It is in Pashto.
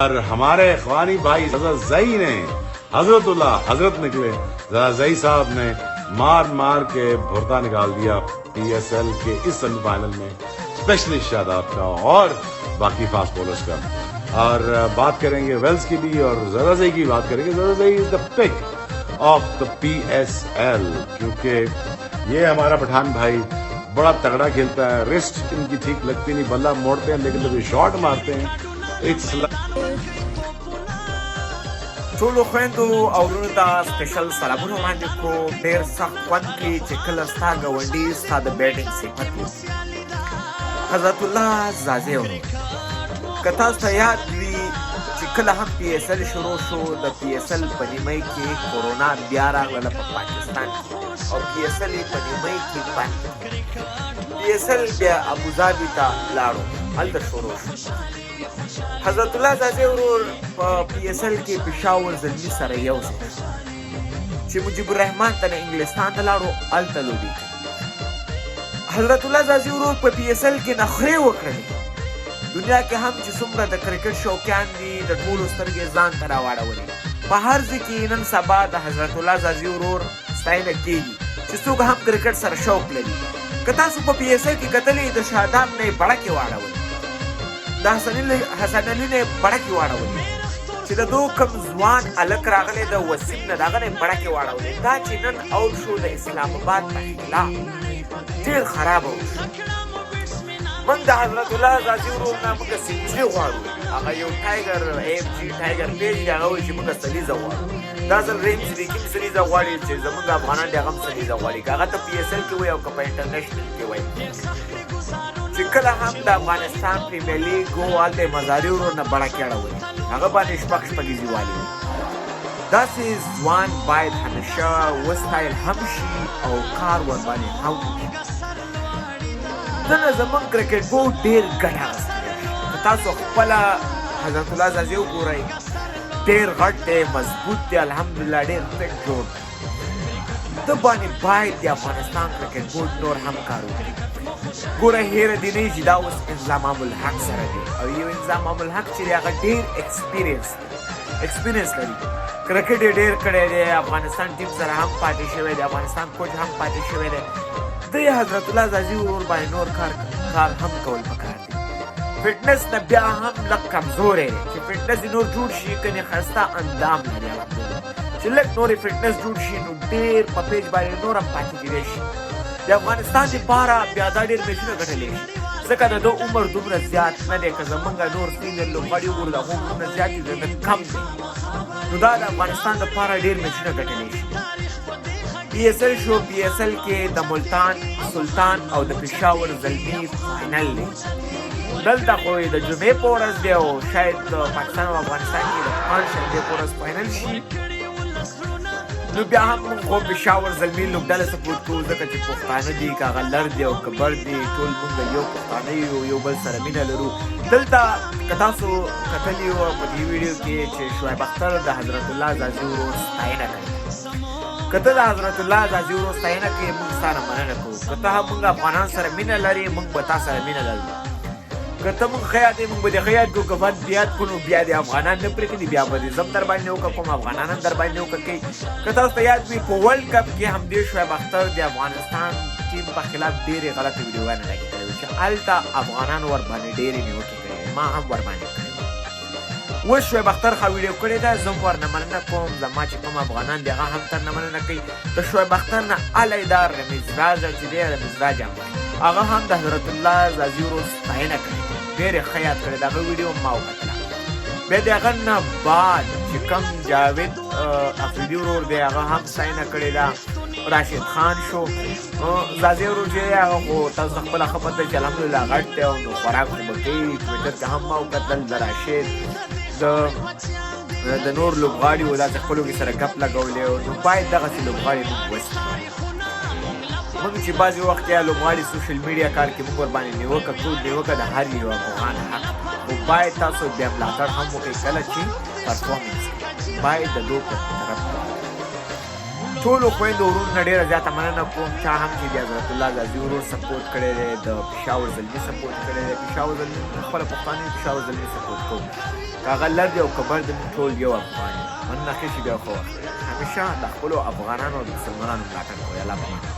और हमारे इखवानी भाई ज़ई ने, हजरतुल्लाह हजरत निकले, ज़ई साहब ने मार मार के भुर्ता निकाल दिया पीएसएल के इस सेमीफाइनल में, स्पेशली शादाब का और बाकी फास्ट बॉलर्स का। और बात करेंगे वेल्स की भी और ज़रा की बात करेंगे। Zazai is the pick of the PSL, क्योंकि ये हमारा पठान भाई बड़ा तगड़ा खेलता है। रिस्ट इनकी ठीक लगती नहीं, बल्ला मोड़ते हैं, लेकिन जब ये शॉट मारते हैं, it's ټولو خویندو او وروڼو ته سپیشل سلامونه وړاندې کوم. ډېر سخت خوند کوي چې کله ستا ګاونډي ستا د بیټینګ صفت وکړي. حضرت الله ځاځی ورور، که تاسو ته یاد وي چې کله هم پي ایس ایل شروع شو، د پي ایس ایل په نیمۍ کې کورونا بیا راغله په پاکستان کې او پي ایس ایل یې په نیمۍ کې بند. پي ایس ایل بیا ابوظهبي ته لاړو، هلته شروع شو. حضرت الله ځاځی ورور په پي ایس ایل کې پېښور زلمي سره یو ځای شو چې مجیب الرحمن ته نه انګلستان ته لاړو، هلته لوبې کوي. حضرت الله ځاځي ورور په پي ایس ایل کې نخرې وکړلې. دنیا کې هم چې څومره د کرکټ شوقیان دي، د ټولو سترګې ځان ته راواړولې. په هر ځای کې نن سبا د حضرت الله ځاځي ورور ستاینه کېږي چې څوک هم کرکټ سره شوق لري. که تاسو په پي ایس ایل کې کتلې، د شاداب نه یې بړکې واړولې، د حسن علي نه یې بړکې واړولې، چې د دو کوم ځوان هلک راغلی د وسیم نه، د هغه نه یې بړکې واړولې. دا چې نن اوټ شو د اسلام اباد په خلاف، ډېر خراب اوټ شو. موږ د حضرت الله ځاځي ورور نه موږ سنچري غواړو. هغه یو ټایګر ایم جي ټایګر پیج دی، هغه وایي چې موږ سلیزه غواړو. دا ځل رحیم صدیقي هم سلیزه غواړي چې زموږ افغانان دی، هغه هم سلیزه غواړي، که هغه ته پي ایس ایل کې وایي او که په انټرنیشنل کې وایي. چې کله هم د افغانستان پریمیر لیګ و، هلته یې مزاري ورور نه بړکې اړولې، هغه باندې شپږ شپږیزې والي وي. داسې ځوان باید همیشه وستایل هم شي او کار ورباندې هم وشي. دنه زمونږ کرکټ بورډ ډېر ګټه اخیستلی شي. که تاسو خپله حضرت الله ځاځی وګورئ، ډېر غټ دی، مضبوط دی، الحمدلله ډېر فټ جوړ دی. ده باندې باید د افغانستان کرکټ بورډ نور هم کار وکړي. ګوره، هېره دې نه وي چې دا اوس انضمام الحق سره دی، او یو انضمام الحق چې دی، هغه ډېر اکسپیرینس دی، اکسپیرینس لري، کرکټ یې ډېر کړی دی، افغانستان ټیم سره هم پاتې شوی دی، افغانستان کوچ هم پاتې شوی دی. د حضرت الله ځاځي ورور باندې نور کار هم کول پکار دی. فټنس نه بیا هم لږ کمزوری دی، چې فټنس یې نور جوړ شي، کنې ښایسته اندام لري الحمدلله، چې لږ نور یې فټنس جوړ شي نو ډېر په پیچ باندې نور هم پاتې کېدی شي. د افغانستان دپاره بیا دا ډېر میچونه ګټلی شي، ځکه د ده عمر دومره زیات نه دی. که زمونږ نور سینیر لوبغاړي وګورو، د هغو عمرونه زیات دي، د ده کم دی، نو دا د افغانستان دپاره ډېر میچونه ګټلی شي. پي ایس ایل شو، پي ایس ایل کې د ملتان سلطان او د پېښور زلمي فاینل دی. دلته خو د جمعې په ورځ دی او شاید پاکستان او افغانستان کې د پنجشنبې په ورځ فاینل شي. نو بیا هم موږ خو پېښور زلمي لوبډله سپورټ کوو، ځکه چې پښتانه دي، که هغه لر دي او که بر دي، ټول موږ یو پښتانه یو، یو بل سره مینه لرو. دلته که تاسو کتلی وو په دې ویډیو کې چې شعیب اختر د حضرت الله ځاځي ورور ستاینه کړې ده. که ته د حضرت الله ځاځي ورور ستاینه کوې، موږ ستا نه مننه کوو. که ته هم موږ افغانان سره مینه لرې، موږ به تا سره مینه لرو. که ته موږ ښه یادوې، موږ به دې ښه یاد کړو. که بد دې یاد کړو، نو بیا دې افغانان نه پرېږدي، بیا به دې زه هم در باندې نیوکه کوم، افغانان هم در باندې نیوکه کوي. که تاسو ته یاد وي، په ورلډ کپ کې همدې شعیب اختر د افغانستان ټیم په خلاف ډېرې غلطې ویډیوګانې ډکې کړې وې چې هلته افغانانو ورباندې ډېرې نیوکې کړې وې، ما هم ورباندې کړې وې. اوس شعیب اختر ښه ویډیو کړې ده، زه هم ورنه مننه کوم. زما چې کوم افغانان دي، هغه هم ترنه مننه کوي. د شعیب اختر نه علیحده رمیز راجا چې دی، رمیز راجا، هغه هم د حضرت الله ځاځي ورور ستاینه کړې ده، ډېر یې ښه یاد کړی د هغه ویډیو ما وکتله. بیا د هغه نه بعد چې کوم جاوید افریدي ورور دی، هغه هم ستاینه کړې ده. راشد خان شو، ځاځی ورور چې دی، هغه خو تاسو ته خپله ښه پته چې الحمدلله غټ دی او نو خوراک خو به کوي. ټویټر کې هم ما وکتل، د راشد د نور لوبغاړي و داسې خپلو کې سره ګپ لګولی. نو باید دغسې لوبغاړي موږ وستایو. موږ چې بعضې وخت یا لوبغاړي سوشل میډیا کار کې موږ ورباندې نیوکه کوو، نیوکه د هر یو افغان حق دی، خو باید تاسو بیا ملاتړ هم وکړئ. کله چې پرفارمنس کوي، باید د دوی په طرف. ټولو خویندو ورونو نه ډېره زیاته مننه کوم، چا هم چې د حضرت الله ځاځي ورور سپورټ کړی دی، د پېښور زلمي سپورټ کړی دی. پېښور زلمي موږ خپله پښتانه یو، پېښور زلمي سپورټ کوو، که هغه لر دی او که بر دی، موږ ټول یو افغان یو. مننه، ښه شي، بیا ښه وخت. همیشه د خپلو افغانانو او د مسلمانانو ملاتړ کوئ. الله په امان.